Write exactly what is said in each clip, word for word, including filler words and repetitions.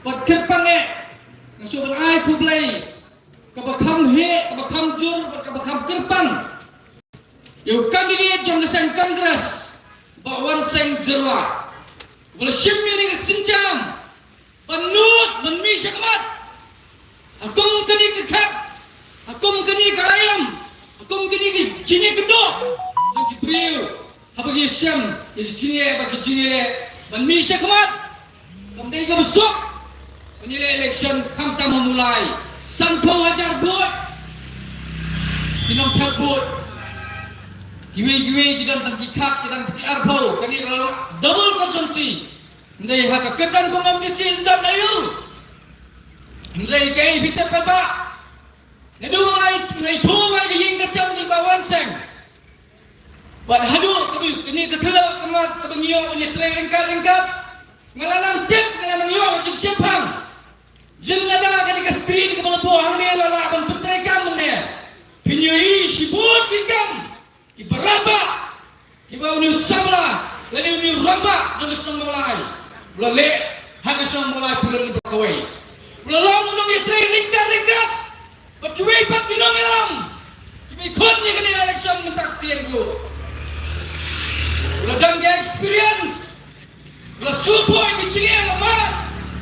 Bad kyrpang eh, nga sngewbha ai khublei kaba kham heh, kaba kham jur bad kaba kham kyrpang ïa u candidate jong ka seng Congress, Bah Wanseng Jyrwa, uba la shim ïa kane ka sienjam ban nud ban mih shakhmat ha kum kane ka khap, ha kum kane ka aïom, ha kum kane ka jingïakynduh jong ki briew. Haba ki shem ïa ki jingeh bad ki jingeh ban mih shakhmat, kam dei kaba suk ban ïaleh election khamtam ha Mawlai. Sanphew hajar vote ki nongthep vote. Kiwei kiwei ki don tang ki khat, ki don tang ki arphew. Kane ka double constituency. Hynrei ha ka kyrdan kum M D C ym don aïu. Hynrei kaei phi tip paidbah, naduh ba ngi, ngi thoh ïa ka ïing ka sem jong Bah Wanseng, bad haduh kaba kane ka thlok ka mat kaba ngi ïoh ban ïatrei ryngkat ryngkat, nga la nang tip, nga la nang ïoh ka jingshemphang. Jin lada kane ka screen kaba la buh hangne la lah ban pyntreikam mynne, phin ïohi shibun ki kam kiba rangbah kiba une u samla lane une u rangbah jong ka shnong Mawlai u la leh ha ka shnong Mawlai Pyllun baroh kawei. U la long u nongïatrei ryngkat ryngkat bad kiwei pat ki nongïalam kiba khun ïa kane ka election mynta ka sien ruh. U la don ka experience, u la sngewthuh ïa ka jingeh, la mad,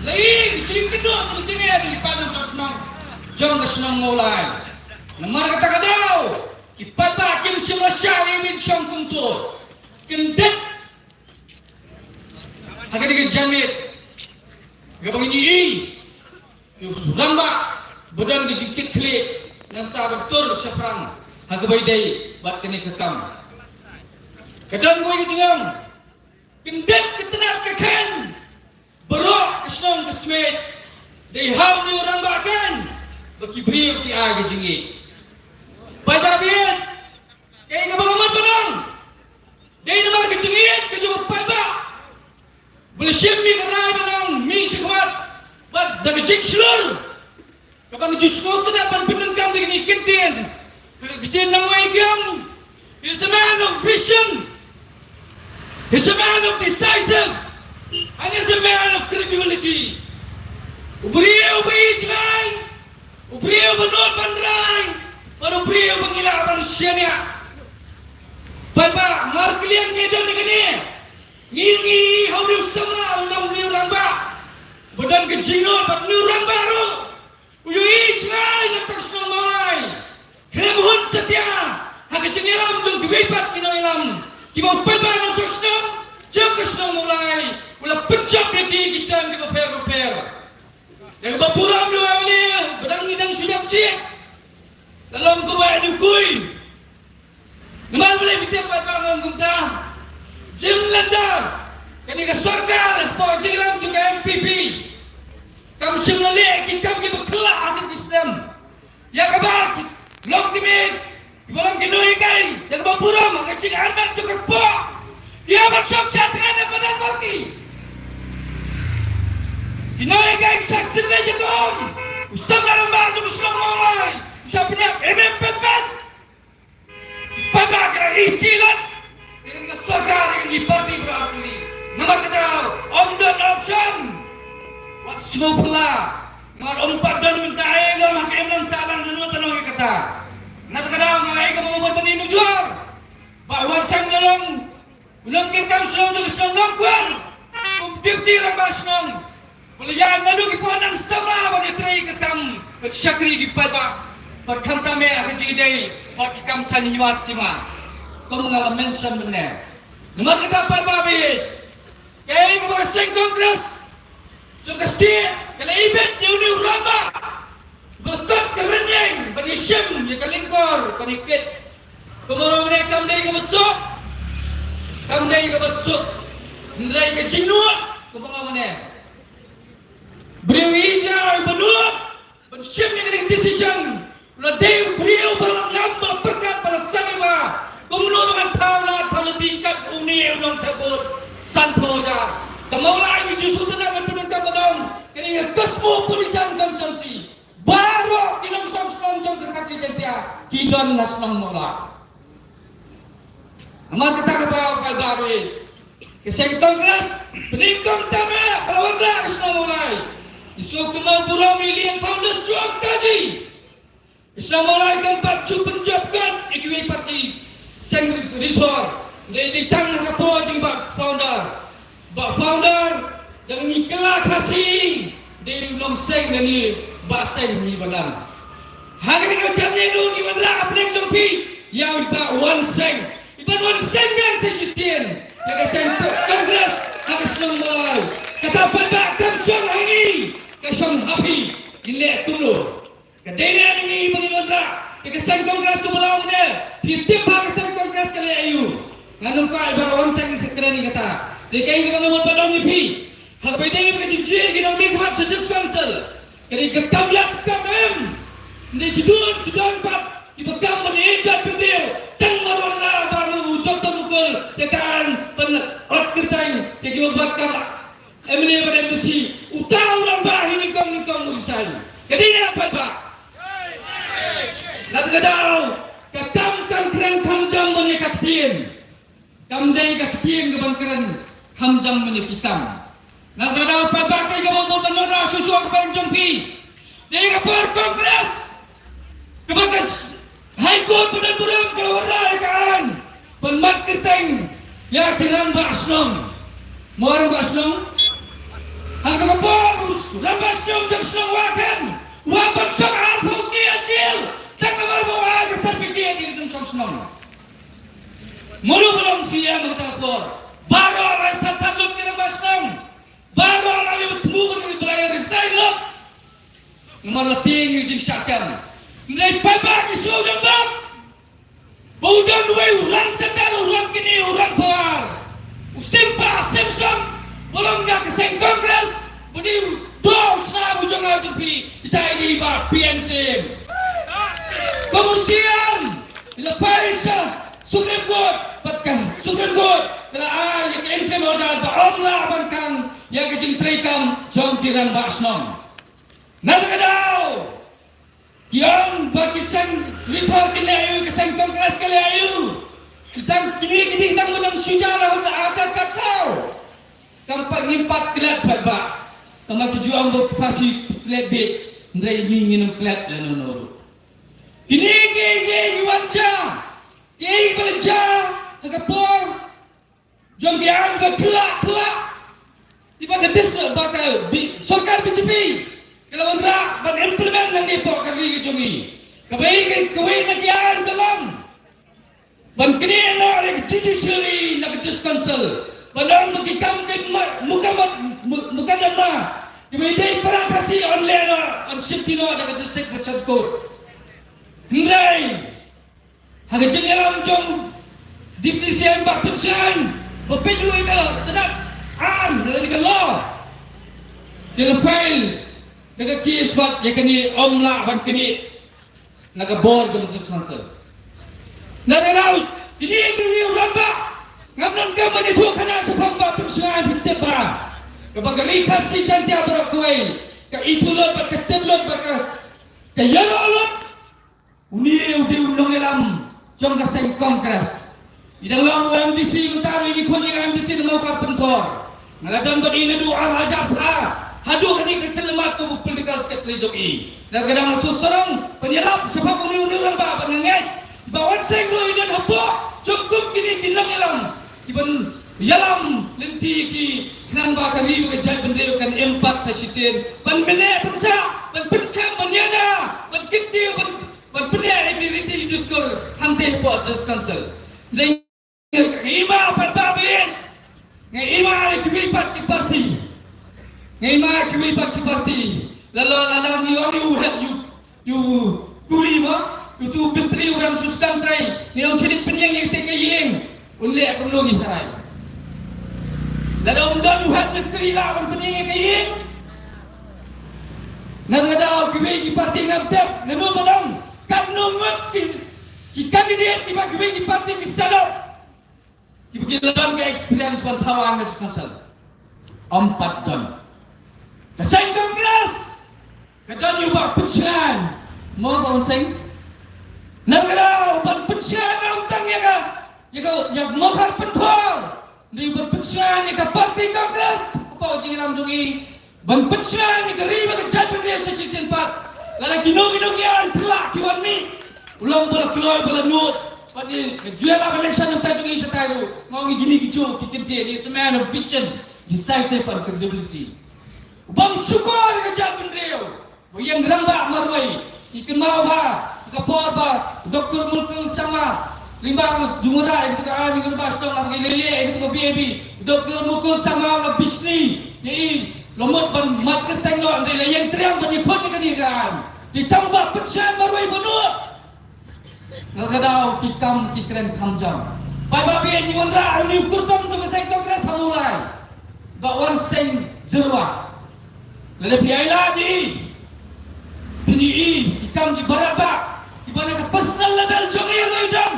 la ïohi ka jingkynduh ka jingeh jong ki paid nongshong shnong jong ka shnong Mawlai. Namar kata ka daw ki paidbah kim shym la shah ïa mih shong kumto. Kyndit ha kane ka janmiet kaba ngi ïohi ïa u rangbah ba don ka jingkitkhlieh, nangta ban tur shaphrang ha kaba ïadei bad kane ka kam. Ka don kawei ka jingong, kyndit ka tnat ka kheiñ, baroh ka shnong ka smiej dei ha une u rangbah keiñ ba ki briew ki ai ka jingïeit. Paidbah, bad kaei kaba nga mut ban ong, dei namar ka jingïeit ka jong u paidbah ba la shim ïa ka rai ban ong mih shakhmat, bad da ka jingshlur kaba ngi ju sngewtynnat ban pyndonkam da kine ki ktien. Ka ktien nongwei ka ong, he's a man of vision, he's a man of decisive, and he's a man of credibility. U briew uba ïeit jngai, u briew uba nud ban rai, bad u briew uba ngi lah ban shaniah. Paidbah, markylliang ngi don ïa kane. Ngi, ngi, ha une u samla, une u, une u rangbah ba don ka jingnud bad une u rangbah ruh u ïohi jngai na ka shnong Mawlai. Khlem hun satia ha ka jingïalam jong kiwei pat ki nongïalam kiba u paidbah nongshong shnong jong ka shnong Mawlai u la pynjop ïa ki, ki term kiba pher bapher. Ïa kaba burom, ïa u M L A ba dang, ngi dang shu dep jied, la long kumba ïa u kui. Namar balei phi tip paidbah, nga ong kumta? Jingmut lynter kane ka sorkar hapoh jingïalam jong ka N P P kam shym la leh ki kam kiba kylla ha kine ki snem. Ïa kaba long ki mei, kiba long ki nonghikai, ïa kaba burom ha ka jingarmet jong ka kpoh, ki ïa ban shong sha tnga na Padang Balki. Ki nonghikai ki shah syrnei ïa ka um, u samla rangbah jong ka shnong Mawlai u shah pynïap em em pet pet. Paidbah, ka la isih lut ïa kane ka sorkar, ïa kine ki party baroh artylli. Namar kata ym don option. Wat sngewphylla. Namar ym pat don mynta ei, ym ha ka imlang sahlang, nangno ban ong ïa kata. Na kata ka daw nga ai ka bynta ban ïanujor Bah Wanseng Jyrwa, u nongkitkam shnong jong ka shnong Nongkwar, kum u deputy rangbah shnong, ba la ïaid naduh ki por nang samla ban ïatrei ka kam ka shakri ki paidbah, bad khamtam eh ha ka jingïadei bad ki kam saiñ hima sima, kum nga la mention mynne. Namar kata paidbah, bad kaei kaba ka seng Congress jong ka state ka la ibit ïa une u rangbah ba la kot ka rynïeng ban ïashim ïa ka lyngkor, ban ïakit. Kumba nga ong mynne, kam dei kaba suk, kam dei kaba suk. Hynrei ka jingnud, kumba nga ong mynne, briew ïeit jngai uba nud ban shim ïa kane ka decision u la dei u briew ba la ngam, ba la pyrkhat, ba la sngewthuh ba kumno ba kan thaw lad thaw lynti kat une u nongthep vote sanphew hajar. Ka Mawlai ngi ju sngewtynnat ban pyndonkam, ba dang kane ka cosmopolitan constituency, baroh ki nongshong shnong jong ka Khasi Jaiñtia ki don na shnong Mawlai. Namar kata ka daw, paidbah, ka seng Congress, bad nyngkong tam eh ba la wanrah ka shnong Mawlai, Ki sngewkynmaw burom ïa ki founders jong ka party. Ki sngewmawlai kan pat ju pynjop kan ïa kiwei pat ki seng rithor. Dei dei tang ha ka por jong i Bah Founder. Bah Founder, dang ngi kylla Khasi, dei u nongseng dang ngi, bah seng ngi ba dang. Ha kane ka jingmut ruh ngi wanrah hapdeng jong phi ïa u Bah Wanseng. I Bah Wanseng biang sa shisien ïa ka seng Congress ha ka shnong Mawlai. Kata pat ba kam shong ha ngi, ka shong ha phi. Ngin leh kumno? Ka dei ne ngi ba ngin wanrah ïa ka seng Congress, to ba long ne? Phi tip ba ka seng Congress ka leh aïu? Ngan ong ba i Bah Wanseng sa kren ïa kata. Te kaei kaba nga mut ban ong ïa phi, ha kaba ïadei bad ka jingjied ki nongmihkhmat sha District Council, ka dei ka kam ïap kam im. Ym dei ki don, ki don pat kiba kam ban ïeit jaitbynriew. Tang mar wanrah ba u Doctor Mukul ïa ka aiñ ban ot kyrteng ïa kiba bat kam M L A bad M D C, uta u rangbah hi nyngkong nyngkong u resign. Ka dei ne em pat bah? Lada ka daw, ka kam kan kren kham jam ban ïa ka ktien. Kam dei ka ktien kaban kren kham jam ban ïa ki kam. Lada ka daw pat bah, kaei kaba mut ban wanrah shuh shuh ka ban jong phi, dei ka por Congress kaba ka High Court ba don burom ka wanrah ïa ka aiñ ban mat kyrteng ïa ki rangbah shnong. Mo rangbah shnong? Ha kaba por rangbah shnong jong shnong Wahkhen, Wahpynshong, arphew sngi ha jel tang namar ba u ai ka certificate ïa ka jingshong shnong. Mano ba long C E M ha kata ka por? Baroh la ïa thad thad lut ki rangbah shnong. Baroh la ïa thmu bad ki, ba la ïa resign lut. Namar la tieng ïa ka jingshah kem. Ym dei paidbah ki shu don bad ba u don uwei u rank centre, u rank kine, u rank pawar, u Simpah Simpson, ba long na ka seng Congress, ba dei u doh u snam u jong nga jong phi, ita i dei i Bah P N Syiem. Ka museum i la phai sha Supreme Court, bad ka Supreme Court ka la ai ïa ka interim order ba ym lah ban khang ïa ka jingtrei kam jong ki rangbah shnong. Na kata ka daw, ki ong ba ki seng rithor ki leh aïu, ki seng Congress ki leh aïu. Ki dang kine, ki dang mynta shu ïa la hun ar hajar khatsaw. Kam pat, ngim pat klet pat bah. Tangba ki ju ong ba phasi klet beit, hynrei ngi ngin ym klet lano lano ruh. Kine kiei kiei ki wan jia, kiei ba la jia ha ka por jong ki aiñ ba khlak khlak, kiba ka dis, ba ka bi-, sorkar B J P ka la wanrah ban implement hangne hapoh ka ri ka jong ngi. Kawei ka, kawei na ki aiñ ka long ban knieh noh ïa ka judiciary na ka District Council, ban ong ba ki kam ki ma-, mukam-, mu-, mukadama kiba ïadei para Khasi yn leh noh, yn shim noh na ka District Session Court. Hynrei ha ka jingïalam jong Deputy C M Bah Pynshngaiñ, ba peit ruh ïa ka tnat aiñ, ïa ka law, ki la file da ka case bad ïa kane, ym lah ban knieh na ka bor jong District Council. Na ka daw, kine ki riew rangbah, ngam donkam ban ïathuh kane shaphang Bah Pynshngaiñ, phi tip ba kaba ka Ri Khasi Jaiñtia baroh kawei ka ithuh lut bad ka tip lut bad ka, ka ïaroh lut. Une u dei u nongïalam jong ka seng Congress. I dang long u M D C mynta ruh, i khun i M D C na Mawkar Pynthor. Nga la don bad i naduh ar hajar phra haduh kane ka khyllipmat kum u political secretary jong i. Nga la dang sngewsarong ban ïalap shaphang une u rangbah, bad nga ngeit ba Wanseng ruh i don hapoh jong kum kine ki nongïalam kiban ïalam lynti ïa ki, khnang ba ka ri bad ka jaitbynriew kan im pat sa shisien, ban pyneh pynsah, ban pynskhem, ban ïada, ban kyntiew, ban ban pyneh ïa ki riti ki dustur hangtei hapoh District Council. Nga ïma pat ba bit, nga ïma ïa kiwei pat ki party, nga ïma ïa kiwei pat ki party. La la la la, ngi ong ïa u head, ïa u, ïa u kuli mo, ïa utu u mistri u dang shu sdang trei, ngi ong khie leit pynïeng ïa kata ka ïing. Un leh kumno ngi tharai? Lada um don u head mistri lah ban pynïeng ïa ka ïing. Na kata ka daw kiwei ki party ngam tip, ngam tip ba don katno ngut ki, ki candidate kiba kiwei ki party ki set up, kiba ki la don ka experience ban thaw aiñ ha District Council. Ym pat don. Ka seng Congress ka don ïa u Bah Pynshngaiñ, mo Bah Wanseng? Na kata ka daw u Bah Pynshngaiñ ym tang ïa ka, ïa ka, ïa ka Mawkar Pynthor, hynrei u Bah Pynshngaiñ ïa ka party Congress hapoh ka jingïalam jong i. ban pynshai ïa ka ri bad ka jaitbynriew sa shisien pat. Lada kino kino ki aiñ pyrshah ki wan mih, u long ba la kloi ba la nud. Bad ïa ka jingïalap election mynta jong ngi shatai ruh, nga ong ïa kine kijuh ki kyntien, he is a man of vision, decisive and credibility. U bym shukor ïa ka jaitbynriew. Ba ïeng rangbah marwei, ngi kynmaw ba ha ka por ba Doctor Mukul Sangma, lyngba ka jingwanrah ïa kata ka aiñ, ïa kata ka shnong, ha ka lei lei ïa kata ka V A B, Doctor Mukul Sangma u la bishni ïa i, la mut ban mad kyrteng noh, hynrei la ïeng triang ban ïakhun ïa kane ka aiñ. Dei tang ba pynshai marwei ba nud. Nga ka daw ki kam ki kren kham jam. Paidbah, ngi wanrah ïa une u kyrtong jong ka seng Congress ha Mawlai, Bah Wansing Jyrwa. Lada phi ailad ïa i, phin ïohi ki kam kiba radbah, kiba na ka personal level jong i ruh i don.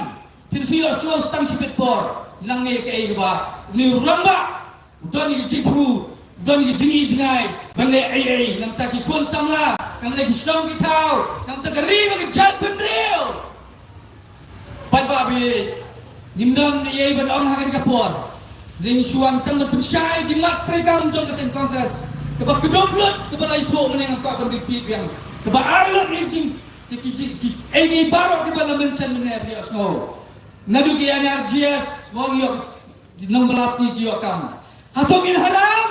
Phin sa ïohsngew tang shibit por. Nangne kaei kaba une u rangbah u don ïa ka jingthmu, u don ïa ka jingi jingai ban leh ei ei na ka bynta ki khun samla, na ka bynta ki shnong ki thaw, na ka bynta ka ri bad ka jaitbynriew. Paidbah, ngim don ei ei ban ong ha kane ka por. Ngi shu wan tang ban pynshai ïa ki mat treikam jong ka seng Congress, kaba kdup lut, kaba la ïathuh mynne, ngam kwah ban repeat biang, kaba ai lut ïa ki jing, ïa ki jing, ki ei ei baroh kiba la mention mynne, phi ïohsngew. Naduh ki N R G S, wan ïoh, ki nongbylla sngi ki ïoh kam. Hato ngin haram?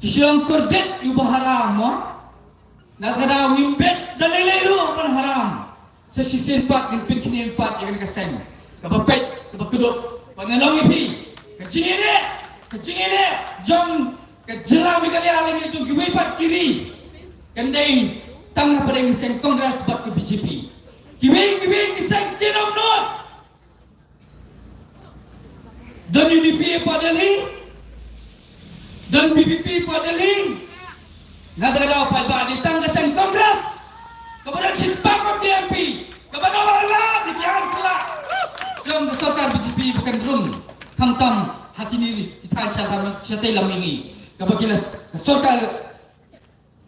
Ki shu ong kordit ïa uba haram, mo. Na kata ka daw ngim bit da lei lei ruh ban haram. Sa shisien pat ngin pynkynmaw pat ïa kane ka seng kaba peit, kaba kdup. Bad ngan ong ïa phi, ka jingïaleh, ka jingïaleh jong ka jylla Meghalaya lane jong kiwei pat ki ri, kan dei tang hapdeng ka seng Congress bad ka B J P. Kiwei kiwei ki seng kin ym nud. Don U D P hapoh Delhi, don V P P hapoh Delhi. Na kata ka daw paidbah, dei tang ka seng Congress kaba don shispah ngut ki M P, kaba don ba la lap ïa ki aiñ pyrshah jong ka sorkar B J P ba kan rung, khamtam ha kine ki thaiñ shatei lam, shatei lam ïa ngi, kaba ki la, ka sorkar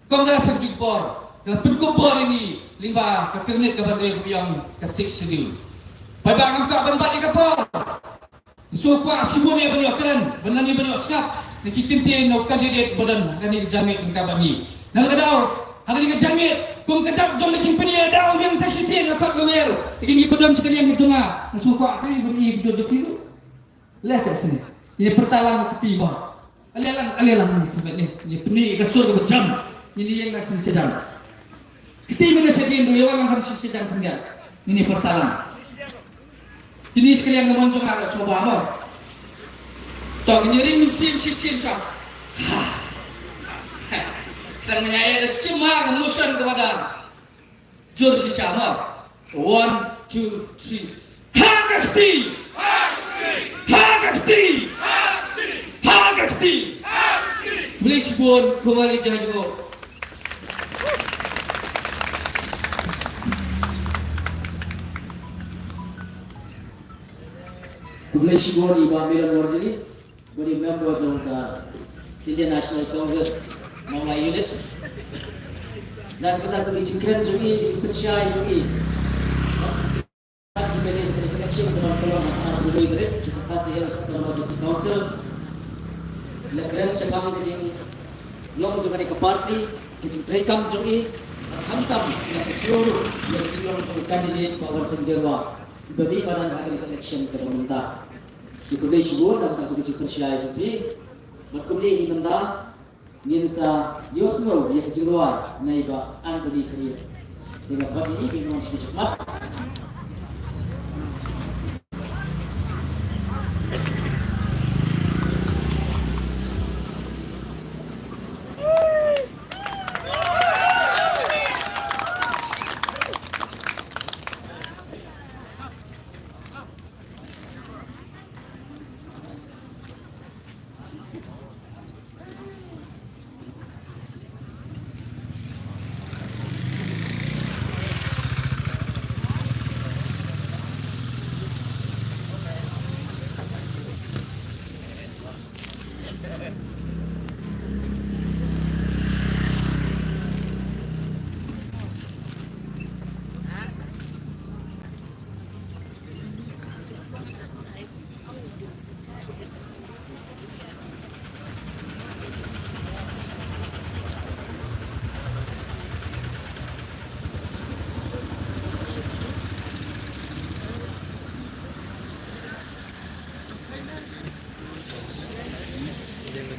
Congress ha kine ki por ka la pynkup bor ïa ngi lyngba ka kyrnit kaba ngi ong ka Sixth Schedule. Paidbah, ngam kwah ban bat ïa ka por. Nga sngewkwah shibun ïa ban ïoh kren, ban nang ïa ban ïoh sngap na ki kyntien na u candidate ba don ha kane ka janmiet jong ka ba ngi. Na kata ka daw, ha kane ka janmiet, kum ka dak jong ka jingpynïaid daw ïa nga sa shisien, nga kwah ban wer ïa kine kiba don sha ka liang jong nga. Nga sngewkwah ka ïa ban ïa ki don jong ki ruh. Leh sa shisien. Ïa pyrta lang ka kti ba. Ale lang, ale lang ni, ni, ni, ni, pyni ka sur ka jam. Ni, ni, ïeng na shisien shisien. Kti mynne sha kin ruh, ïa wan lang shisien shisien pyndiat. Ni, ni, pyrta lang. Kine shi kaliang ka mon jong nga ka choba mo. To, kine ring mynsiem shisien sha. Ha. Tang ïa ïa da shi ma ka motion ka wada. Jur shisha mo. One, two, three. Ha ka kti! Ha ka kti! Ha ka kti! Khublei shibun, khublei shibun. Khublei shibun ïa i Bah Milan Warjri. Bad i member jong ka Indian National Congress Mawlai Unit. Na ka bynta ka jingkren jong i, jingpynshai jong i. Ki bynriew ka election ka ban sa long ha ka arphew wei tarik jong ka Khasi Hills Autonomous District Council. La kren shaphang ka jinglong jong kane ka party, ka jingtreikam jong i. Khamtam la ka sngewthuh ïa ka jinglong jong u candidate Bah Wansing Jyrwa. Ba dei ba nang ha ka election kaba mynta. Ngi khublei shibun na ka bynta ka jingpynshai jong phi. Bad kumne mynta ngin sa ïohsngew ïa ka jingrwai na i Bah Anthony Khariat. Te nga khot ïa i ba in wan sha ka jingmut.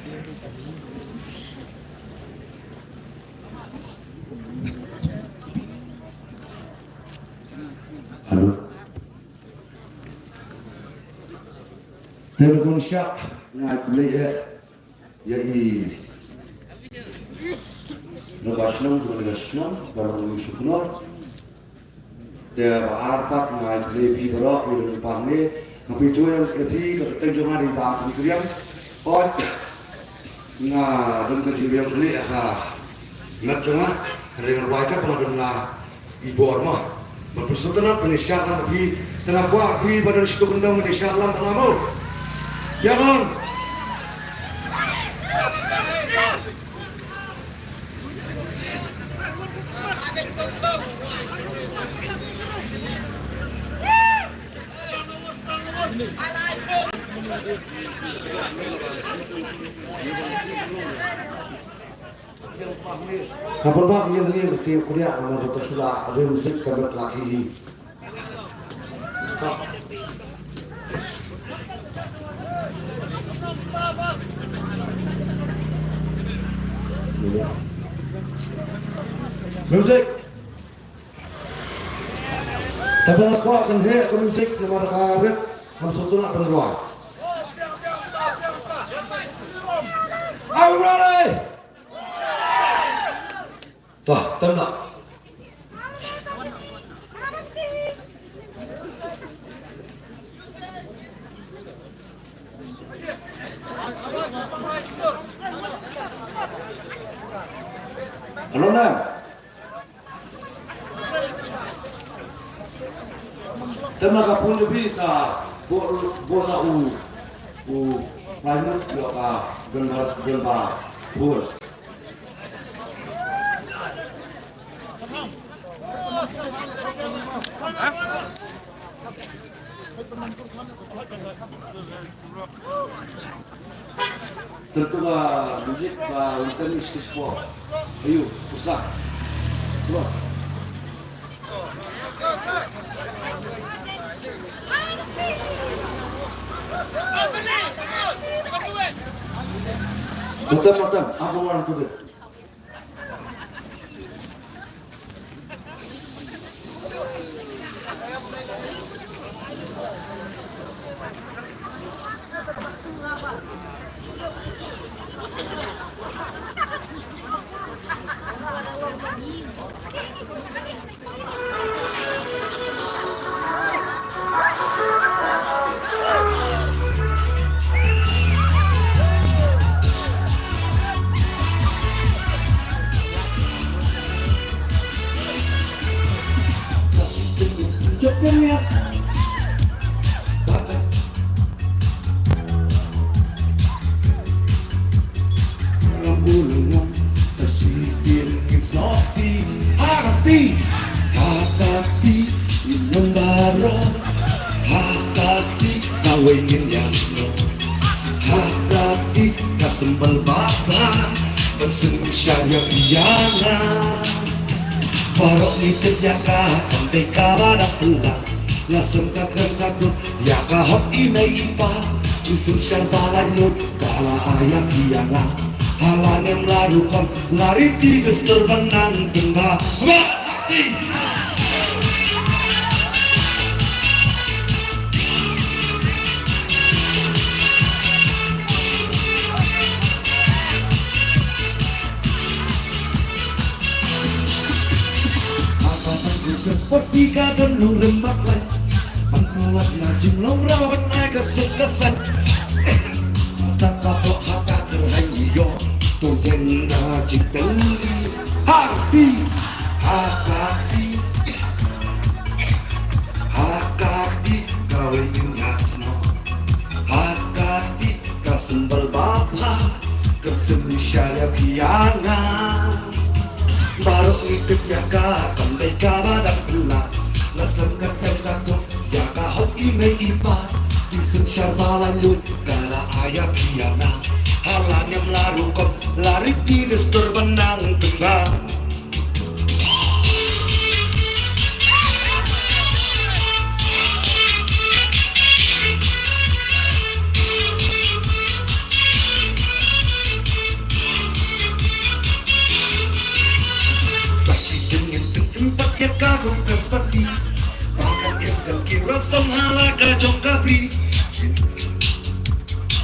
Hello. Te ba don shah nga khublei eh ïa i nongba shnong, nongba shnong, ba long u suknor. Te ba ar pat nga ai khublei ïa phi baroh ïa ka bynta ne nga pynjur ïa phi ka kyrteng jong nga dei ba phi kriam. Ot nga don ka jingriam kane ha ka met jong nga. Ring rwai ka pala don nga i bor ma. Ba phi sngewtynnat phi shah lang phi, te nga kwah phi ba don shitu kyndong phi shah lang tang mo. Ïa long. Ka pynbak ïa ngi ki kuliah namar ka sula rim sik ka met laki hi. Music. Te ba kwah kan heh ka music namar ka rit ngam sngewtynnat ban rwai. Are you ready? Tah, tem dah. Hello, Nam. Te ma ka pun bi sa bo, bo na u, u prime minister ka gambar, gambar pun. Tentu ba music ba internet sikit sport. Ayo, usah. Bro. Tutup, tutup. Apa orang tutup? Ngam u lyngngoh sa shisien ngin snoh ti. Ha kti, ha kti, ngin ym baroh. Ha kti, kawei ngin ïasnoh. Ha kti, ka symbol ba bha, ban synshar ïa phi ïa nga. Baroh ngi tip ïa ka, kam dei kaba dang pynlang. Nga sngewthuh ka kyrteng ka duk ïa ka hok i mei i pa. Ki synshar ba laitluid ka la ai ïa phi ïa nga. Ha la niam la rukom la riti dustur ban nang tynba. Ba ti. Apa tang ku ke sport di ka don nong rem mak lai. Ban nolak na jinglong raw ban ai ka suk ka san. Start pa pok ha ka ter hai yo. To yen na jingtel. Ha ti, ha ka ti. Ha ka ti, kawei ngin ïasnoh. Ha ka ti, ka symbol ba bha, kan synshar ïa phi ïa nga. Baroh ngi tip ïa ka, kam dei kaba dang pynlang. Nga slem ka tem ka tuh ïa ka hok i mei i pa. Ki synshar ba laitluid ka la ai ïa phi ïa nga. Ha la niam la rukom la riti dustur ban nang tynba.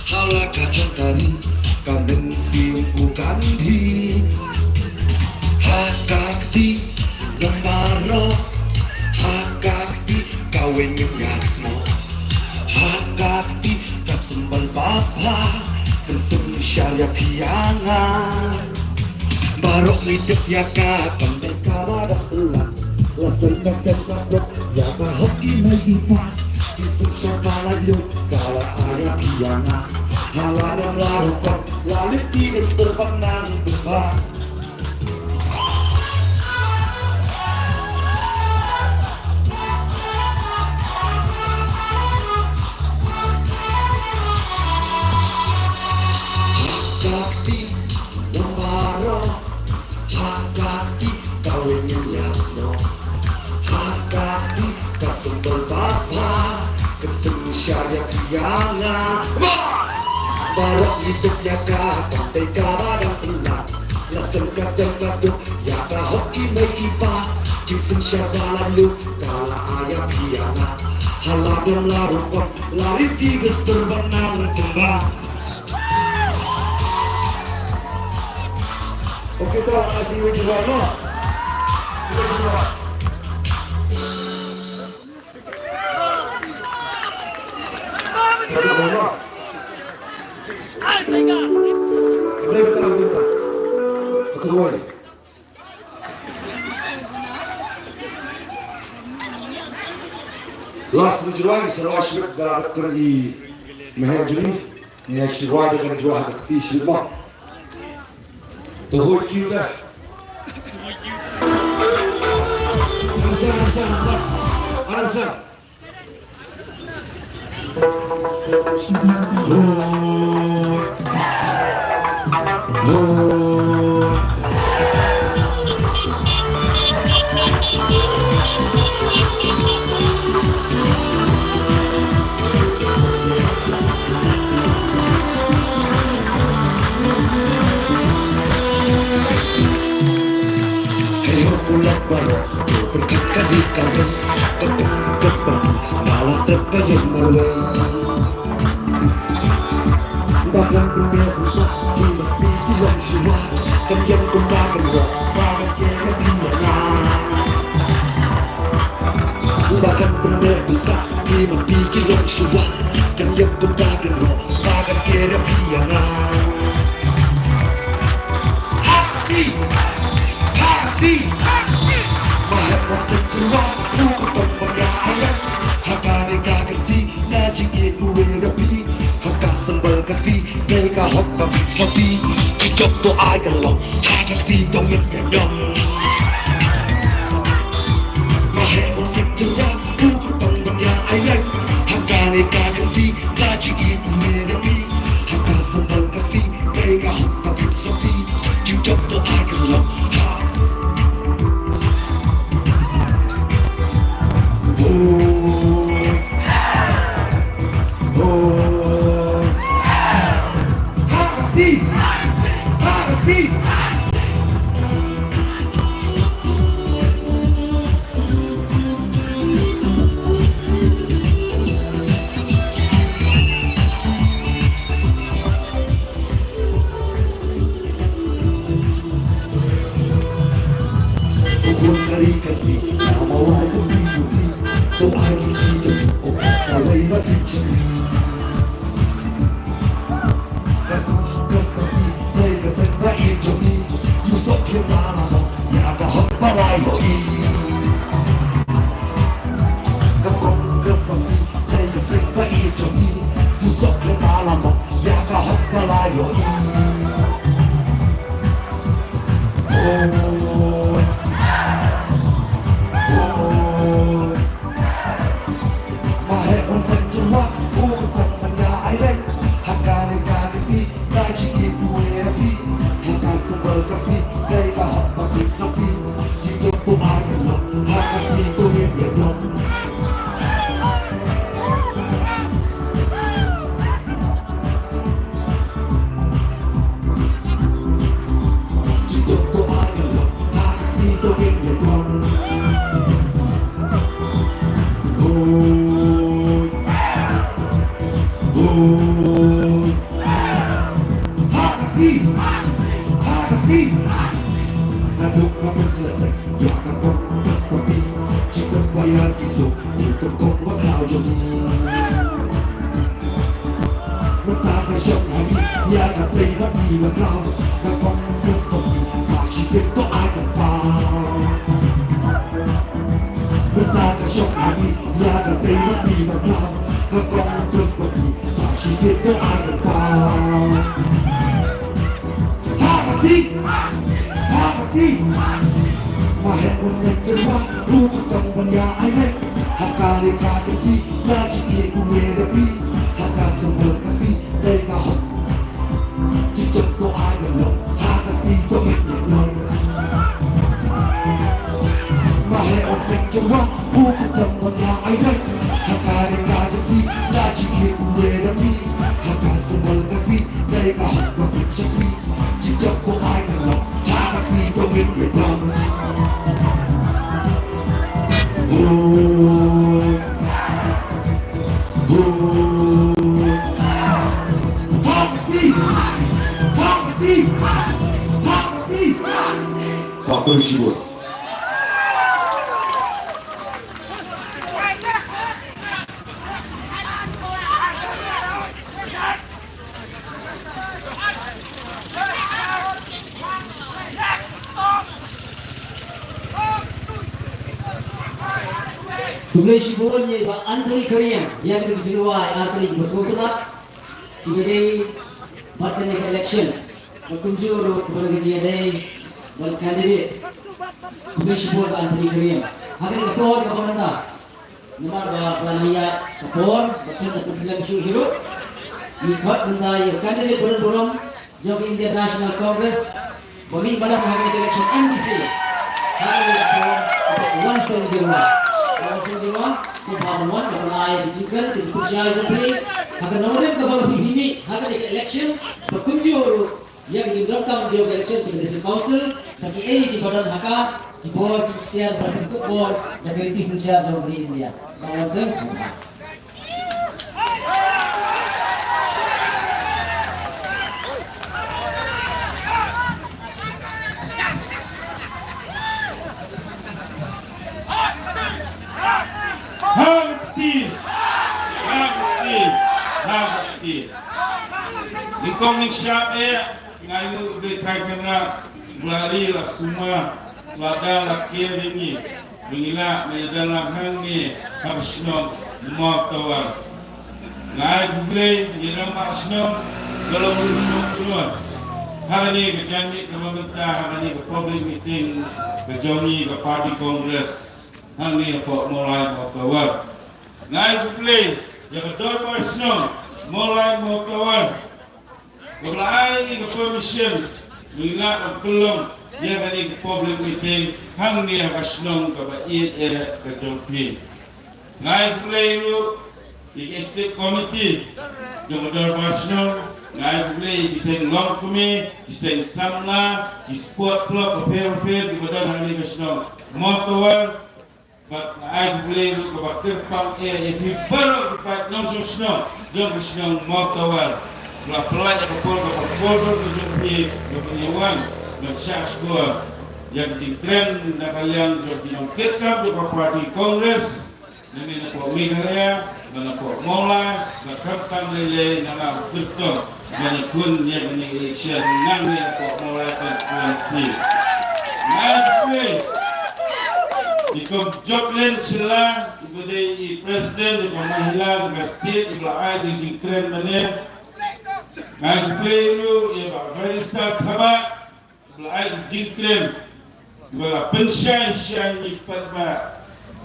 Ha la ka jong ka ri ka mynsiem u Gandhi. Ha ka kti ngan baroh, ha ka kti kawei ngin ïasnoh, ha ka kti ka symbol bapha kan synshar ïa phi ïa nga. Baroh ngi tip ïa ka kam dei kaba dang pynlong. La slem ka tem ka pop ïa ka hok i mei i pa. Jingsuk sha ba la ïoh ka la ai ïa phi ïa nga. Ha la ngam la rukom la lynti ka stur ban nang tymba. Ka kti ngan baroh, ha ka kti kawei ngin ïasnoh, ha ka kti ka symbol bapha kan synshar ïa phi ïa nga. Baroh ngi tip ïa ka kam dei kaba dang pynlong. La slem ka tem ka pop ïa ka hok i mei i pa. Jingsynshar ba la ïoh ka la ai ïa phi ïa nga. Ha la ngam la rukom la lynti ka stur ban nang tymba. Okay, to, ah, si Wei Jroi, no? Si Wei Jroi. Boleh, boleh, boleh. Aku boleh. Last Wei Jroi, sa roi shibit da dap kren i Mahendra. Ngi ïa shi roi da kane jroi ha ka kti shi mo. To hold cue da. Answer, answer, answer. Answer. Roi. Roi. Hei ho u lok baroh, to pyrkhat ka dei kawei. Ka pyrkhat ba nga la trep ka ïing marwei. Ba kan pynbeit pynsoh ki lok phi ki long shuwa. Kan ïeng kumta kan rong ba kan ker ïa phi ïa nga. Ba kan pynbeit pynsoh ki lok phi ki long shuwa. Kan ïeng kumta kan rong ba kan ker ïa phi ïa nga. Ha ka kti, ha ka kti. Ma heh mon seng jyrwa, u kyrtong ban ïa aieng. Ha kane ka kti nga jingïeit ruh ïa phi. Ha ka symbol ka kti, dei ka hok ba phi sngewthuh. Jingthoh to ai ka long, ha ka kti to ngin ïa ñiom. Ma heh mon seng jyrwa, u kyrtong ban ïa aieng. Ha kane ka kti nga jingïeit ruh ïa phi. Ha ka symbol ka kti, dei ka hok ba phi sngewthuh. Jingthoh to ai ka long, ha. Boi. Boi. Ha ka kti. Ha ka kti. Ma heh mon seng jyrwa, u kyrtong ban ïa aieng. Ha kane ka kti, ka jingïeit ruh ïa phi. Ha ka symbol ka kti, dei ka hok ba phi sngewthuh. Jingthoh to ai Ha ka kti. Naduh ba pynkylla seng ïa ka Congress Party, jingkyrpad ïa ki suk, ki kyrkong ba khlaw jong ngi. Mynta ka shong ha ngi ïa ka tei ba phi ba khlaw, ka Congress Party sa shisien to ai kyrpad. Mynta ka shong ha ngi ïa ka tei ba phi ba khlaw, ka Congress Party sa shisien to ai kyrpad. Ha ka kti, ha ka kti. Ma heh un seng jyrwa, u kyrtong ban ïa ai leh. Ha ka ri ka kti, ïa jingïeit u re da phi. Ha ka symbol ka kti, dei ka hok. Jingkyrkhu ai ka long, ha ka kti to ngin ïa long. Ma heh un seng jyrwa, u kyrtong ban ïa ai leh. Ha ka ri ka kti, ïa jingïeit u re da phi. Ha ka symbol ka kti, dei ka hok ba kut shakri. Jingkyrkhu ai ka long, ha ka kti to ngin ïa long. Ho. Ho. Ha ka kti. Ha ka kti. Ha ka kti. Khublei shibun. Khublei shibun ïa i Bah Anthony Khyriem, ïa kane ka jingrwai ar tarik ba sngewtynnat, kiba dei bad kane ka election. Bad kumjuh ruh kaba dei ka jingïadei bad candidate. Khublei shibun Bah Anthony Khyriem. Ha kane ka por kaba mynta. Namar ba ka la ïaid ka por, ba khlem da pynslem shuh hi ruh. Ngi khot mynta ïa u candidate burom burom jong ka Indian National Congress, ba mih madan ha kane ka election M D C. Ha kane ka por, u Bah Wansong Jyrwa. Bah Wansong Jyrwa, sngewbha ban wan, ban ai ka jingkren, ka jingpynshai jong phi. Ha ka nongrim kaba phi mih ha kane ka election, ba kumjuh ruh ïa ka jingdonkam jong ka election sha ka District Council, bad kiei kiba don ha ka, ki bor, ki tiar, bad ki bor, da ka riti synshar jong ka ri India. Bah Wansong, sngewbha. Ha ka kti! Ha ka kti! Ha ka kti! Nyngkong nyngshap eh, nga ïohi ba ka kynrad, ba la ri la sumar, la da la ker ïa ngi, ba ngi lah ban ïadon lang hangne ha ka shnong Mawtawar. Nga ai khublei ïa i rangbah shnong, ka long u shnong kynnoh. Hangne ka janmiet kaba mynta, hangne ka public meeting ka jong ngi ka party Congress. Hangne hapoh Mawlai Mawtawar. Nga ai khublei ïa ka dorbar shnong Mawlai Mawtawar, kaba la ai ïa ka permission ba ngi lah ban pynlong ïa kane ka public meeting hangne ha ka shnong kaba ïeit eh ka jong phi. Nga ai khublei ruh ïa ka executive committee jong ka dorbar shnong. Nga ai khublei ïa ki seng longkmie, ki seng samla, ki sport club bapher bapher kiba don hangne ha ka shnong Mawtawar. Bad nga ai khublei ruh kaba kyrpang eh ïa phi baroh ki paid nongshong shnong jong ka shnong Mawtawar. Ba la pynlait ïa ka por kaba kordor ka jong phi ban ïa wan ban shah shkor ïa ka jingkren na ka liang jong ki nongkitkam jong ka party Congress. Nangne napoh Meghalaya, bad napoh Mawlai, bad khamtam lei lei na la u kyrtong ban ïakhun ïa kane ka election nangne hapoh Mawlai constituency. Nga ai khublei ïa i Kong Joklen Shylla, iba dei i president jong ka Mahila jong ka state, iba la ai ïa ka jingkren mynne. Nga ai khublei ruh ïa i Bah Barrister Thabah, ba la ai ka jingkren, ba la pynshai shai ïa ngi pat ba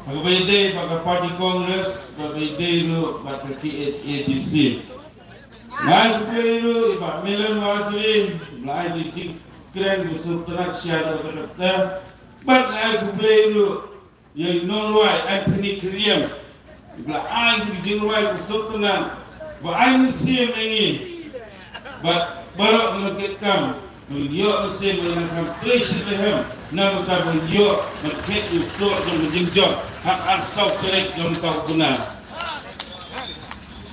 ha kaba ïadei bad ka party Congress, bad kaba ïadei ruh bad ka K H A D C. Nga ai khublei ruh ïa i Bah Milon Marjorie, ba la ai ka jingkren ba sngewtynnat sha da ka kata. Bad nga ai khublei ruh ïa i nongrwai Anthony Khyriem, ba la ai ka jingrwai ka sngewtynnat, ba ai mynsiem ïa ngi. Bad baroh ngi nongkitkam, ngi ïoh mynsiem, ngi nang kham trei shitrhem na ka bynta ba ngi ïoh ban khet ïa u soh jong ka jingjop ha ka arphew saw tarik jong mynta u bnai.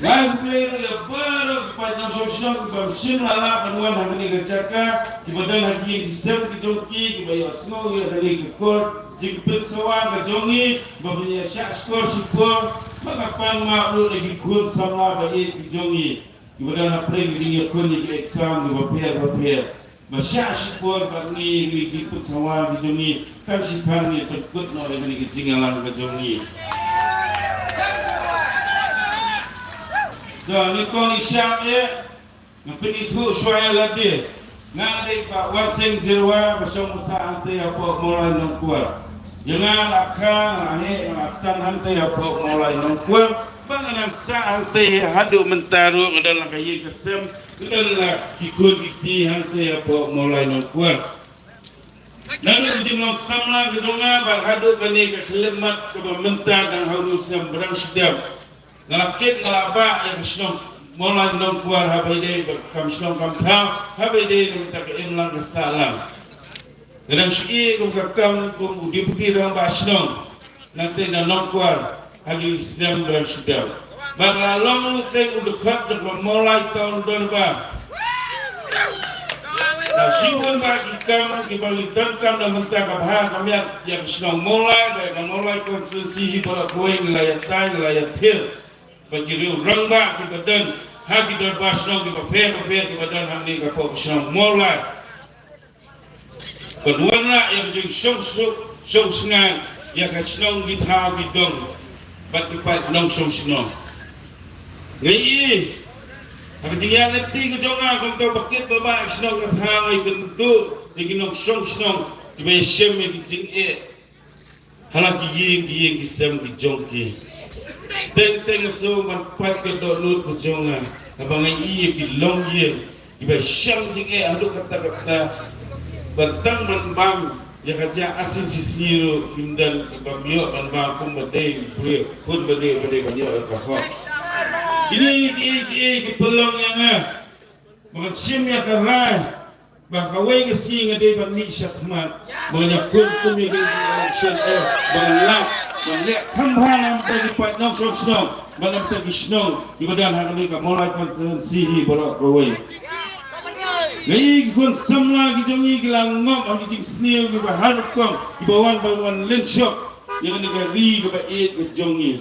Nga khublei ruh ïa baroh ki paid nongshong shnong kiba ym shym la lah ban wan ha kane ka jaka, kiba don ha ki ïing ki sem ki jong ki, kiba ïohsngew ïa kane ka khot jingpynsawa ka jong ngi, ba phin ïa shah shkor shipor, ba ka pan map ruh na ki khun samla ba ïeit ki jong ngi, kiba don hapdeng ka jingïakhun ïa ki exam kiba pher ba pher. Ba shah shipor bad ngi, ngi jingpynsawa ki jong ngi, kan shipang ngi pynkut noh ïa kane ka jingïalang ka jong ngi. Da ngi kong ngi shah ïa, nga pynithuh shuwa ïa lade. Nga dei Bah Warsing Jyrwa, ba shong ba sah hangtei hapoh Mawlai Nongkwar. Ïa nga la kha, nga heh, nga la san hangtei hapoh Mawlai Nongkwar. Ba nga nang sah hangtei haduh mynta ruh, nga don la ka ïing ka sem, nga don la ki khun ki kti hangtei hapoh Mawlai Nongkwar. Naduh ka jinglong samla ka jong nga bad haduh kane ka khyllipmat kaba mynta dang ha u snem ba dang shu dep. Nga la kit nga la bah ïa ka shnong Mawlai Nongkwar, haba ïadei kam shnong kam thaw, haba ïadei na ka bynta ka imlang ka sahlang. Nga dang shu ïoh kum ka kam kum u Deputy Rangbah Shnong. Nangta na Nongkwar ha ki snem ba dang shu dep. Ba nga long ruh teng u dkhot jong ka Mawlai Town Dorbar. Ba shibun ba ki kam kiba ngi donkam na mynta ka bha ka miat ïa ka shnong Mawlai, ba ïa ka Mawlai constituency hi baroh kawei ngi la ïatai ngi la ïathir. Ba ki riew rangbah kiba don ha ki dorbar shnong kiba pher ba pher kiba don hangne hapoh ka shnong Mawlai. Ban wanrah ïa ka jingshong suk shong sngap ïa ka shnong ki thaw ki dong bad ki paid nongshong shnong. Nga ïohi ha ka jingïaid lynti ka jong nga kumta ba kit ba bah ïa ka shnong ka thaw, ïa ka kynduh ïa ki nongshong shnong kiba ïashem ïa ki jingeh ha la ki ïing ki ïing ki sem ki jong ki. Teng teng nga sngew ban pait ka dohnud ka jong nga haba nga ïohi ïa ki longïing kiba shang jingeh haduh katta katta. Ban tang ban bam ïa ka jaka arsien shisngi ruh kim don, ki bym ïoh ban bam kumba dei u briew, khun ba dei u briew ban ïoh ïa ka hok. Kine kiei kiei ki pynlong ïa nga ba ngan shim ïa ka rai ba kawei ka sngi nga dei ban mih shakhmat ba ngan ïakhun kum ïa ka election, eh, ba ngan lap ban leh kham bha na ka bynta ki paid nongshong shnong bad na ka bynta ki shnong kiba don ha kane ka Mawlai constituency hi baroh kawei. Nga ïohi ki khun samla ki jong ngi ki la ngop ha ki jingsniew kiba har rukom, kiba wan ban wan lynshop ïa kane ka ri kaba ïeit ka jong ngi.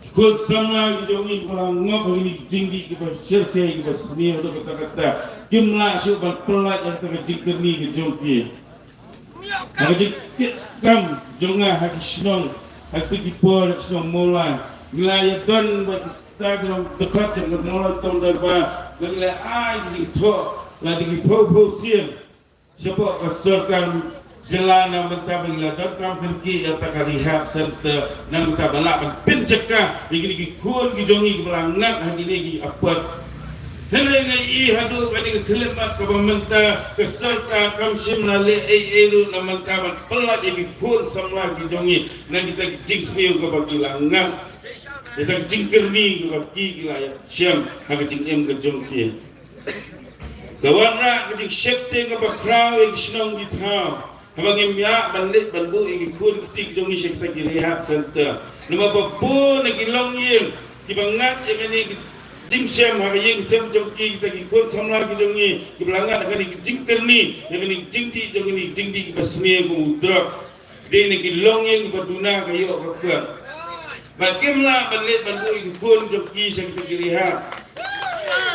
Ki khun samla ki jong ngi kiba la ngop ha kine ki jingdih kiba shyrkhei kiba sniew haduh katta katta, kim lah shuh ban pyllait ïa kata ka jingkyrni ka jong ki. Ha ka jingkit kam jong nga ha ki shnong, ha kito ki por ha ki shnong Mawlai, ngi la ïadon bad kita ki nongdkhot jong ka Mawlai Town Dorbar, ngi la ai ki jingthoh la da ki phew phew sien shapoh ka sorkar jylla na bynta ba ngi la donkam kynti ïa kata ka rehab center na bynta ba lah ban pynjaka ïa kine ki khun ki jong ngi kiba la ngat ha kine ki apot. Hynrei nga ïohi haduh kane ka khyllipmat kaba mynta ka sorkar kam shym la leh ei ei ruh na bynta ban pyllait ïa ki khun samla ki jong ngi na kita ki jingsniew kaba ki la ngat, kita ki jingkyrni kaba ki, ki la ïashem ha ka jingim ka jong ki. Ka wanrah ka jingsheptieng kaba khraw ïa ki shnong ki thaw haba ngim ïa ban leit ban buh ïa ki khun ki kti ki jong ngi sha kita ki rehab center. Namar ba bun na ki longïing kiba ngat ïa kane ka jingshem ha ka ïing sem jong ki, kita ki khun samla ki jong ngi kiba la ngat ha kane ka jingkyrni ïa kane ka jingdih jong kine ki jingdih kiba sniew kum u drugs. Dei na ki longïing ba duna ka ïoh ka kut. Ba kim lah ban leit ban buh ïa ki khun jong ki sha kita ki rehab.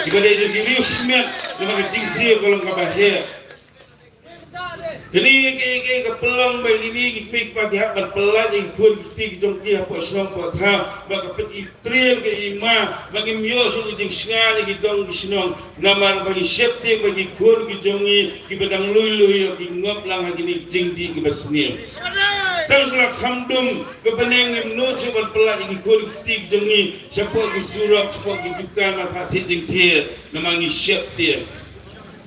Kiba dei jong ki riew shimet, namar ka jingsiew ka long kaba heh. Kane ka, ka, ka pynlong ba kine ki kmie ki kpa ki hap ban pyllait ïa ki khun ki kti ki jong ki hapoh shnong hapoh thaw. Ba ka pyn-i Triem ka i ma, ba ngim ïoh shuh ka jingshngaiñ ïa ki dong ki shnong. Namar ba ngi sheptieng ba ki khun ki jong ngi kiba dang lui lui ïoh ki ngop lang ha kine ki jingdih kiba sniew. Tang shu la kham dum ka bneng ngim nud shuh ban pyllait ïa ki khun ki kti ki jong ngi shapoh ki surok, shapoh ki dukan, ha thied jingthied. Namar ngi sheptieng.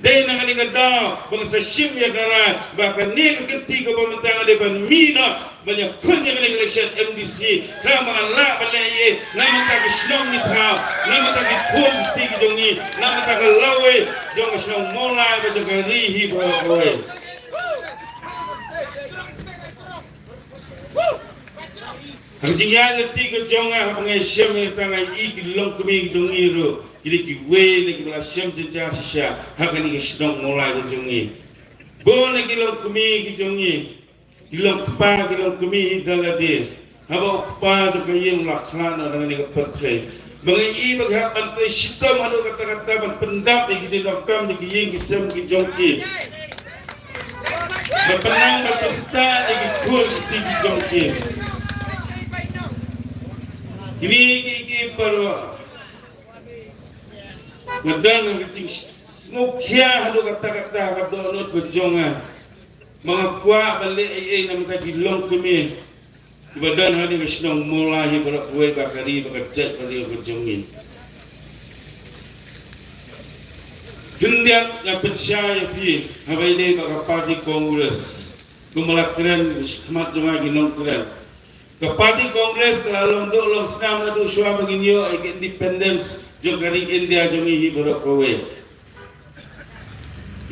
Dei na kane ka daw ba nga sa shim ïa ka rai ba kane ka kynti kaba mynta nga dei ban mih noh ban ïakhun ïa kane ka election M D C. Khnang ba ngan lah ban leh ei ei na bynta ki shnong ki thaw, na bynta ki khun ki kti ki jong ngi, na bynta ka lawei jong ka shnong Mawlai bad jong ka ri hi baroh kawei. Ha ka jingïaid lynti ka jong nga, haba nga shem ïa kata, nga i ki longkmie ki jong ngi ruh ki dei kiwei na kiba la shem jynjar shisha ha kane ka shnong Mawlai ka jong ngi. Bun na ki longkmie ki jong ngi, ki longkpa ki longkmie hi da lade, haba u kpa jong ka ïing u la khlad noh na kane ka pyrthei, ba nga i ba ki hap ban trei shitom haduh katta katta ban pyndap ïa ki jingdonkam jong ki ïing ki sem ki jong ki, ban pynnang ban pynstad ïa ki khun ki kti ki jong ki. Kine ki, ki baroh nga don ka jingsngewkhia haduh katta katta ha ka dohnud ka jong nga. Ba nga kwah ban leh ei ei namar ki longkmie kiba don ha kane ka shnong Mawlai hi baroh kawei, ba ka ri bad ka jaitbynriew ka jong ngi. Khyndiat nga pynshai ïa phi, haba ïadei bad ka party Congress, kumba la kren shakhmat jong nga ki nongkren. Ka party Congress ka la long duh long snam naduh shuwa ba ngin ïoh ïa ka independence jong ka ri India jong ngi hi baroh kawei.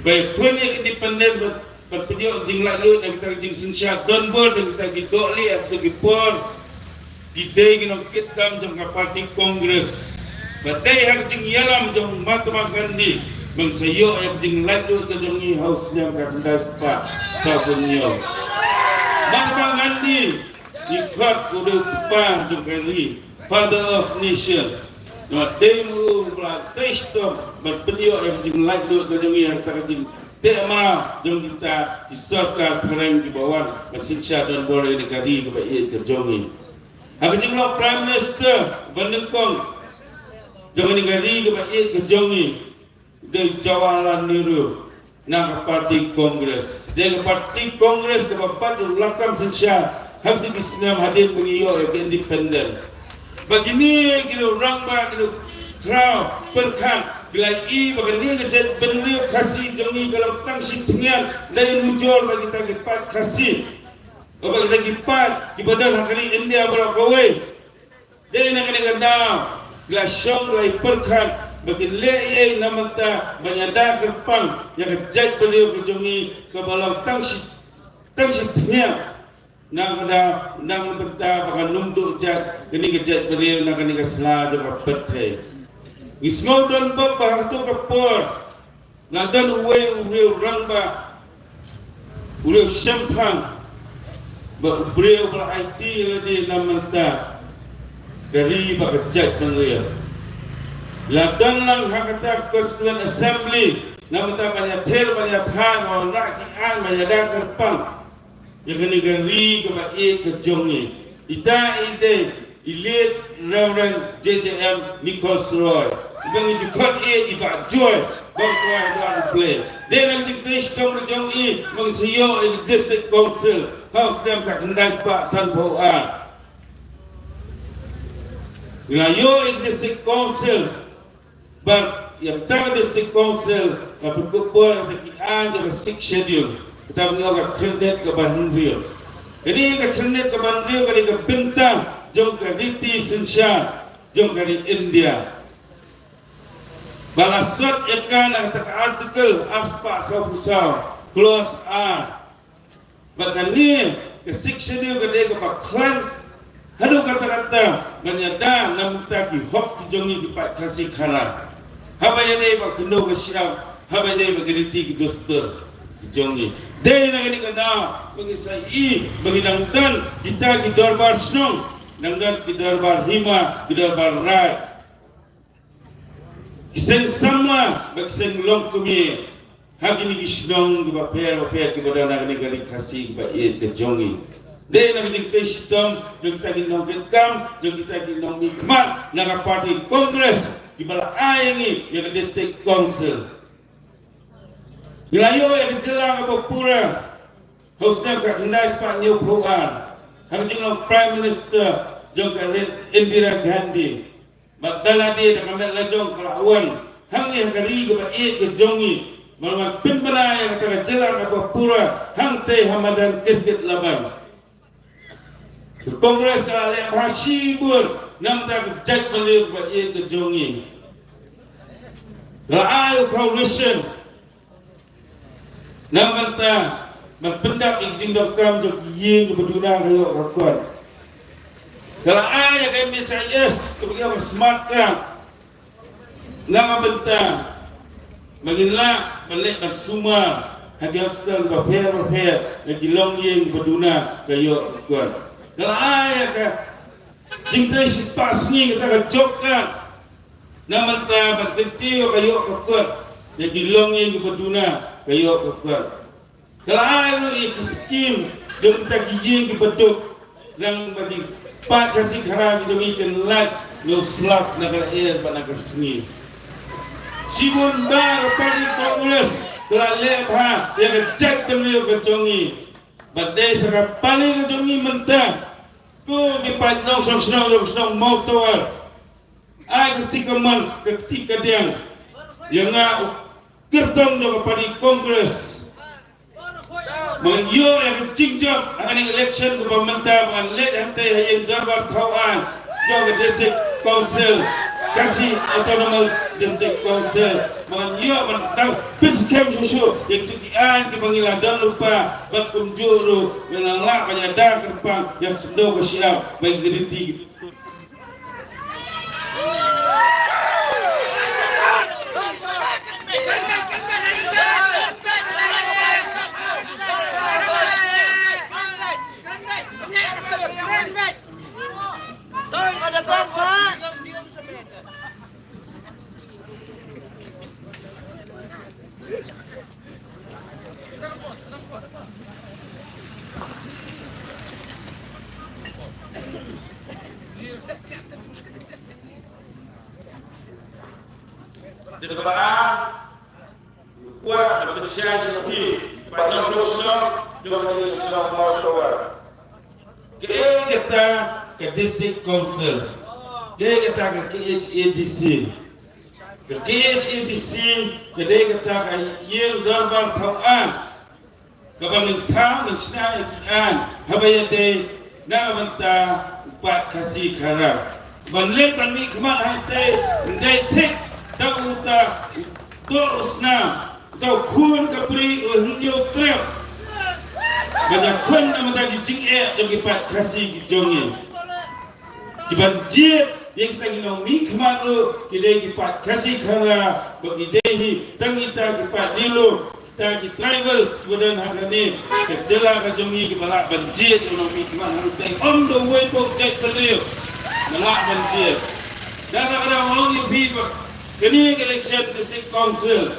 Ba ïakhun ïa ka independence ban, ban pynïoh jinglaitluid na kita ki jingsynshar donbor, na kita ki dohlieh, na kita ki por, ki dei ki nongkitkam jong ka party Congress. Ba dei ha ka jingïalam jong Mahatma Gandhi ban sa ïoh ïa ka jinglaitluid ka jong ngi ha u snem ka khyndai spah sawphew hynñiew. Mahatma Gandhi, ngi khot u dei u kpa jong ka ri, father of nation. Namar dei ma u ba la trei shitom ban pynïoh ïa ka jinglaitluid ka jong ngi ha kata ka jingteh mraw jong kita ki sorkar phareng kiba wan ban synshar donbor ïa ka ri kaba ïeit ka jong ngi. Ha ka jinglong Prime Minister ba nyngkong jong kane ka ri kaba ïeit ka jong ngi, dei Jawaharlal Nehru na ka party Congress. Dei ka party Congress kaba pat u la kam synshar ha kito ki snem hadien ba ngi ïoh ïa ka independent. Ba kine ki rangbah, ki khraw pyrkhat, ki la i ba kane ka jaitbynriew Khasi jong ngi ka long tang shi thyngiat, dei nujor ba kita ki paid Khasi, ba kita ki paid kiba don ha ka ri India baroh kawei. Dei na kane ka daw ki la shong, ki la pyrkhat ba kin leh ei ei na bynta ban ïada kyrpang ïa ka jaitbynriew ka jong ngi kaba long tang shi, tang shi thyngiat. Na ka daw, na ka bynta ba kan ym duh jait kane ka jaitbynriew na kane ka sla jong ka pyrthei. Ngi sngew donbok ba ha kato ka por la don uwei u briew rangbah, u briew shemphang, bad u briew ba la aiti ïa lade na bynta ka ri bad ka jaitbynriew. La don lang ha kata ka Constituent Assembly na bynta ban ïathir ban ïathait, ban wanrah ki aiñ ban ïada kyrpang ïa kane ka ri kaba ïeit ka jong ngi. Ita i dei i Late Reverend J J M Nichols Roy, i ba ngi ju khot ïa i Bah Joy, ba kwah ïa U Blei. Dei na ka jingtrei shitom ka jong i ba ngi sa ïoh ïa ka District Council ha u snem ka khyndai spah sanphew ar. Ngi la ïoh ïa ka District Council. Bad ïa kata ka District Council ka pynkup bor ïa kata ki aiñ jong ka Sixth Schedule, kata ka khyrnit kaba hynriew. Kane ka khyrnit kaba hynriew ka dei ka bynta jong ka riti synshar jong ka ri India, ba la sot ïa ka na kata ka Article ar spah sawphew saw, Clause ar. Bad kane ka Sixth Schedule ka dei kaba khlaiñ haduh katta katta ban ïada na bynta ki hok ki jong ngi ki paid Khasi Khara, haba ïadei bad ka khyndew ka shyiap, haba ïadei bad ki riti ki dustur ki jong ngi. Dei na kane ka daw ba ngi sa i ba ngi dang don kita ki dorbar shnong, dang don ki dorbar hima, ki dorbar raid, ki seng samla bad ki seng longkmie ha kine ki shnong kiba pher bapher kiba don ha kane ka ri Khasi kaba ïeit ka jong ngi. Dei na ka jingtrei shitom jong kita ki nongkitkam, jong kita ki nongmihkhmat na ka party Congress, kiba la ai ïa ngi ïa ka District Council. Ngi la ïoh ïa ka jylla kaba pura ha u snem ka khyndai spah hynñiewphew ar ha ka jinglong Prime Minister jong ka ri Indira Gandhi. Bad da lade da ka met la jong ka la wan hangne ha ka ri kaba ïeit ka jong ngi, ban wan pynbna ïa kata ka jylla kaba pura hangtei ha madan Gilgit Laban. Ka Congress ka la leh bha shibun na bynta ka jaitbynriew kaba ïeit ka jong ngi. Ka la ai u coalition na bynta ban pyndap ïa ki jingdonkam jong ki ïing kiba duna ka ïoh ka kot. Ka la ai ïa ka M H I S kaba ngi ong ka Smart Card na ka bynta ba ngin lah ban leh ban sumar ha ki hospital bapher bapher ïa ki longïing ba duna ka ïoh ka kot. Ka la ai ïa ka jingtrei shispah sngi kata ka job card na ka bynta ban kyntiew ka ïoh ka kot ïa ki longïing ba duna ka ïoh ka kot. Ka la ai ruh ïa ki skim jong kita ki ïing kiba duk, nang ba ki paid Khasi Khara ki jong ngi kin lait na u slap na ka lyer bad na ka sngi. Shibun baroh party Congress ka la leh bha ïa ka jaitbynriew ka jong ngi. Bad dei sa ka party ka jong ngi mynta, ko ki paid nongshong shnong jong ka shnong Mawtawar, ai ka kti kamon ka kti kadiang ïa nga u kyrtong jong ka party Congress. Ba ngan ïoh ïa ka jingjop ha kane ka election kaba mynta ba ngan leit hangtei ha ïing dorbar thaw aiñ jong ka District Council, Khasi Autonomous District Council. Ba ngan ïoh ban dang pynskhem shuh shuh ïa kito ki aiñ kiba ngi la don lypa bad kumjuh ruh ba ngan lah ban ïada kyrpang ïa ka khyndew ka shyiap ba ngi riti. Dei ba kwah ban pynshai sha phi, ba nang sngewsynei jong ka shnong Mawtawar. Kaei kata ka District Council, kaei kata ka K H A D C. Ka K H A D C ka dei kata ka ïing dorbar thaw aiñ kaba ngin thaw ngin shna ïa ki aiñ haba ïadei na ka bynta u paid Khasi Khara. Ban leit ban mihkhmat hangtei, ym dei thik tang uta u toh u snam, uta u khun ka bri u hynñiew trep. Ban ïakhun na ka bynta ki jingeh jong ki paid Khasi ki jong ngi. Ki ban jied ïa kita ki nongmihkhmat ruh ki dei ki paid Khasi Khara, ba ki dei hi tang kita ki paid Ri Lum, kita ki tribals kiba don ha kane ka jylla ka jong ngi kiba lah ban jied ïa u nongmihkhmat hangtei, ym da uwei pat u jaitbynriew ba lah ban jied. Dang dang dang ong ïa phi ba kane ka election District Council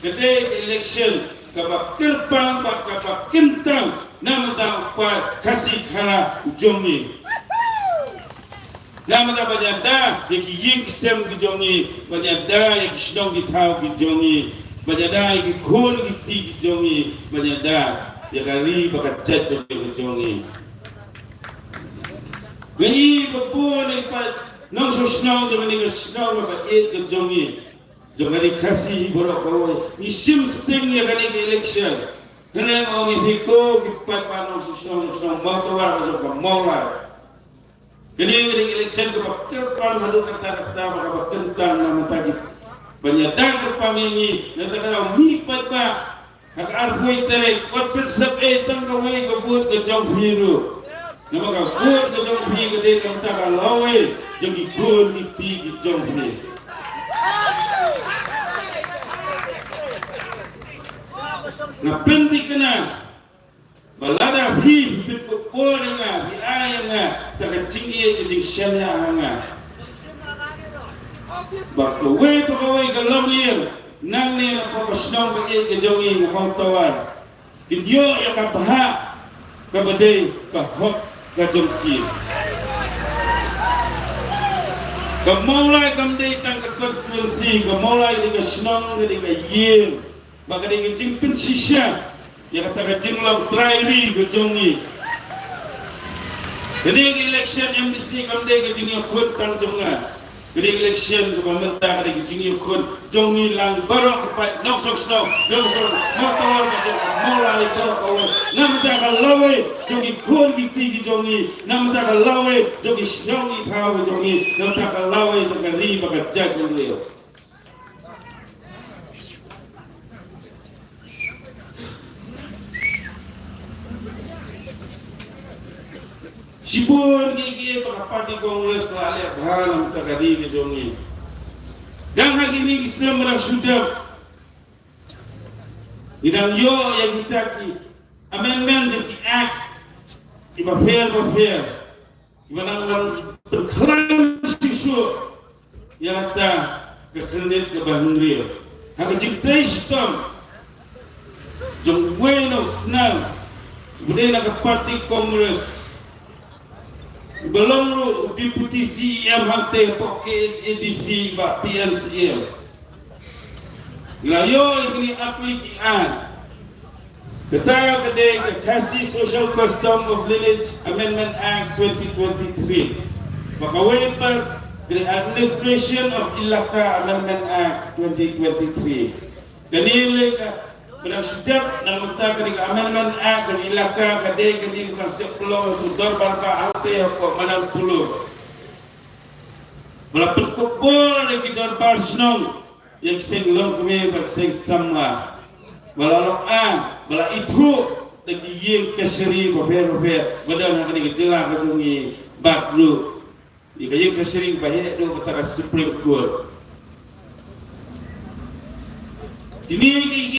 ka dei ka election kaba kyrpang bad kaba kyntang na ka bynta u paid Khasi Khara u jong ngi. Na ka bynta ban ïada ïa ki ïing ki sem ki jong ngi, ban ïada ïa ki shnong ki thaw ki jong ngi, ban ïada ïa ki khun ki kti ki jong ngi, ban ïada ïa ka ri bad ka jaitbynriew ki jong ngi. Ngi ba bun ïa ki paid nongshong shnong jong ngi, ka shnong ba ïeit ka jong ngi. Jong ka ri Khasi hi baroh kawei ngi shim sting ïa kane ka election. Hynrei nga ong ïa phi ko ki paidbah nongshong shnong, nongshong Mawtawar, ka jong ka Mawlai. Kane ka dei ka election kaba kyrpang haduh katta katta bad kaba kyntang na ka bynta ki ban ïada kyrpang ïa ngi na ka bynta ka mih paidbah. Ha ka arphew tarik, wat pynsep ei tang kawei ka vote ka jong phi ruh. Namar ka vote ka jong phi ka dei na ka bynta ka lawei jong ki khun ki kti ki jong phi. Nga pynthikna ba lada phi, phi pynkup bor ïa nga, phi ai ïa nga da ka jingïeit ka jingshaniah ha nga, ba kawei pa kawei ka longïing nangne na ka shnong ba ïeit ka jong ngi, na Mawtawar, kin ïoh ïa ka bhah kaba dei ka hok ka jong ki. Ka Mawlai kam dei tang ka constituency, ka Mawlai ka dei ka shnong, ka dei ka ïing, ba ka dei ka jingpynshisha ïa kata ka jinglong trai ri ka jong ngi. Kane ka election M D C kam dei ka jingïakhun tang jong nga. Ka dei ka election kaba mynta ka dei ka jingïakhun jong ngi lang baroh ki paid nongshong shnong, nongshong Mawtawar, ka jong Mawlai baroh kawei. Na ka bynta ka lawei jong ki khun ki kti ki jong ngi, na ka bynta ka lawei jong ki shnong ki thaw ki jong ngi, na ka bynta ka lawei jong ka ri bad ka jaitbynriew. Shibun ki ki ba ka party Congress la leh bha na ka ri ka jong ngi. Dang ha kine ki snem ba dang shu dep, ngi dang ïoh ïa kita ki amendment jong ki act kiba pher ba pher, kiba nang nang pynkhlaiñ shisha ïa kata ka khyndiat kaba hynriew. Ha ka jingtrei shitom jong uwei u nongshna uba dei na ka party Congress, uba long ruh u Deputy C E M hangtei hapoh K H A D C bad P N C L, la ïoh ïa kine ki act, kata ka dei ka Khasi Social Custom of Lineage Amendment Act twenty twenty-three, bad kawei pat ka dei Administration of Elaka Amendment Act twenty twenty-three. Kane lei kaba dang shu dep, na ka bynta kane ka Amendment Act jong Elaka, ka dei kane kaba dang shu dep pynlong ha u dorbar ka hangtei hapoh Madan Polo, ba la pynkup bor ïa ki dorbar shnong, ïa ki seng longkmie bad ki seng samla, ba la long, ah, ba la ithuh da ki ïing kashari bapher bapher ba don ha kane ka jylla ka jong ngi, bad ruh ïa ka ïing kashari ba heh ruh kata ka Supreme Court. Kine ki